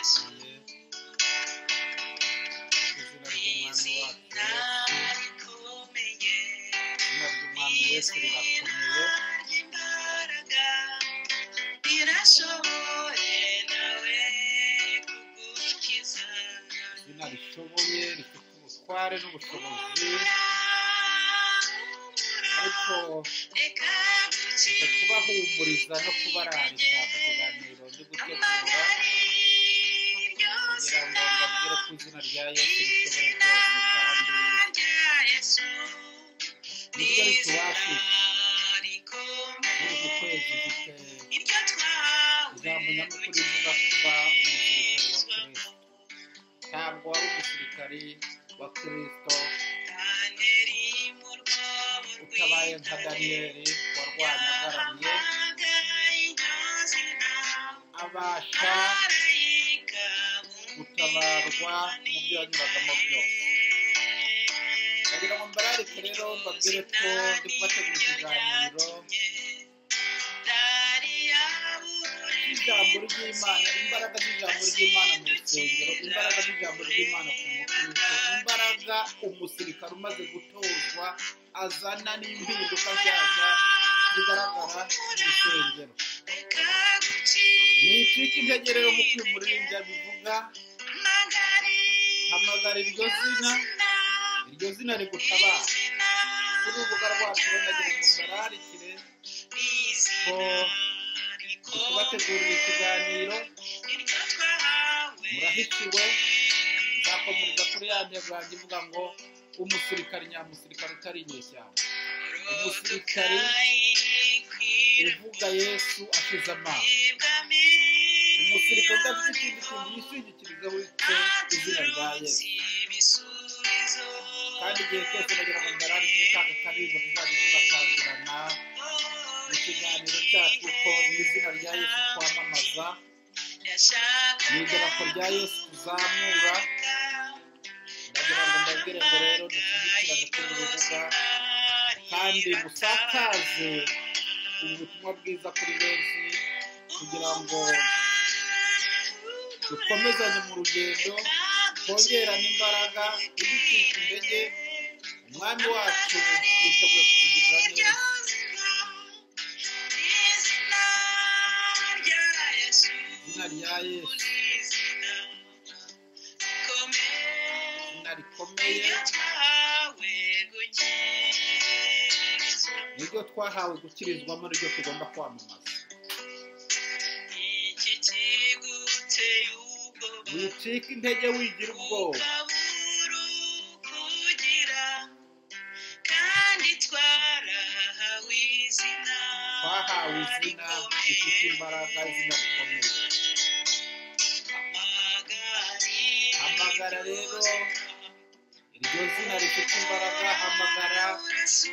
Yesu, izina ry'Umwami wacu Yesu, izina ry'Umwami Yesu rirakomeye. Izina rishoboye, rifite ubutware n'ubushobozi, ariko nje kubahumuriza no kubararika ku kiganiro ndi gutegura, kugira ngo mbabwire ko izina rya Yesu rishoboye byose kandi niryo ritubashije. Muri uku kwezi mfite ijambo nyamukuru rivuga kuba umusirikare wa Kristo. Ntabwo wari umusirikari wa Kristo utabaye nka Daniyeli warwanye agaramye, abasha gutabarwa mu byo yanyuragamo byose. Ndagira ngo mbararike rero mbabwire ko ndi kubategura ikiganiro cy'ijambo ry'Imana, imbaraga z'ijambo ry'Imana mu rusengero, imbaraga z'ijambo ry'Imana ku mukristo, imbaraga umusirikare umaze gutozwa azana n'impinduka nshyashya zigaragara mu rusengero. Mwicike intege rero nk'uko uyu muririmbyi abivuga, hamagara iryo zina, iryo zina rigutabara. Kuri urubuga rwacu rero ndagira ngo mbararikire ko ndi kubategurira ikiganiro, murahikiwe, nzakomereza kuri ya ntego yanjye ivuga ngo umusirikare nyamusirikare utari inyeshyamba, umusirikare uvuga Yesu ashize amaso, umusirikare udafite ikindi kintu yishingikirizaho uretse izina rya Yesu. Kandi igihe cyose ndagira ngo mbararikire ka karirimbo tuzajya tugatangirana mu kiganiro cyacu, ko ni izina rya Yesu twamamaza, ni idarapo rya Yesu tuzamura. Ndagira ngo mbabwire ngo rero dushyigikirane kuri uru rubuga kandi musakaze ubu butumwa bwiza kuri benshi, kugira ngo dukomezanye mu rugendo, twongerane imbaraga, ntiducike intege. Umwami wacu yiteguye kutugirira neza. Izina rya Yesu, izina rikomeye, niryo twahawe gukirizwamo, niryo tugomba kwamamaza. Wicika intege, wigira ubwoba, twahawe izina rifite imbaraga, izina rikomeye. Hamagara rero iryo zina rifite imbaraga, hamagara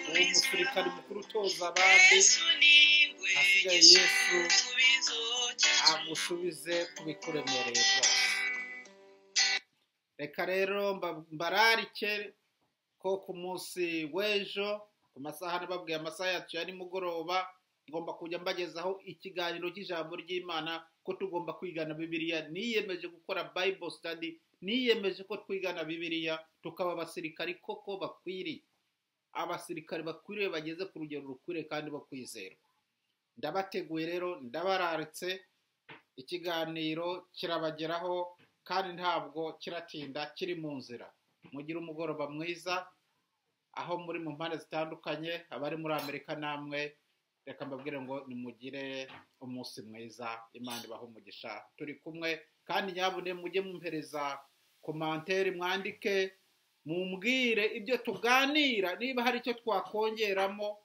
uwo musirikare mukuru utoza abandi, hasigaye Yesu agusubize ku bikuremereye byose. Reka rero mbararike ko ku munsi w'ejo ku masaha nababwiye, amasaha yacu ya nimugoroba, ngomba kujya mbagezaho ikiganiro cy'ijambo ry'Imana, ko tugomba kwigana Bibiliya. Niyemeje gukora Bible study, niyemeje ko twigana Bibiliya tukaba abasirikari koko bakwiriye, abasirikari bakwiriye bageze ku rugero rukwiriye kandi bo kwizerwa. Ndabateguye rero, ndabararitse, ikiganiro kirabageraho kandi ntabwo kiratinda, kiri mu nzira. Mugire umugoroba mwiza aho muri mu mpande zitandukanye, abari muri Amerika namwe reka mbabwire ngo nimugire umunsi mwiza, Imana ibahe umugisha, turi kumwe. Kandi nyabune mujye mumpereza komantere, mwandike mumbwire ibyo tuganira, niba hari icyo twakongeramo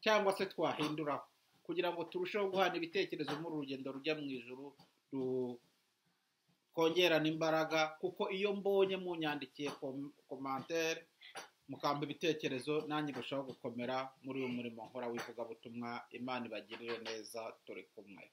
cyangwa se twahinduraho, kugira ngo turusheho guhana ibitekerezo muri uru rugendo rujya mu ijuru, twongerane imbaraga. Kuko iyo mbonye munyandikiye komantere mukampa ibitekerezo, nanjye ndushaho gukomera muri uyu murimo nkora w'ivugabutumwa. Imana ibagirire neza, turi kumwe.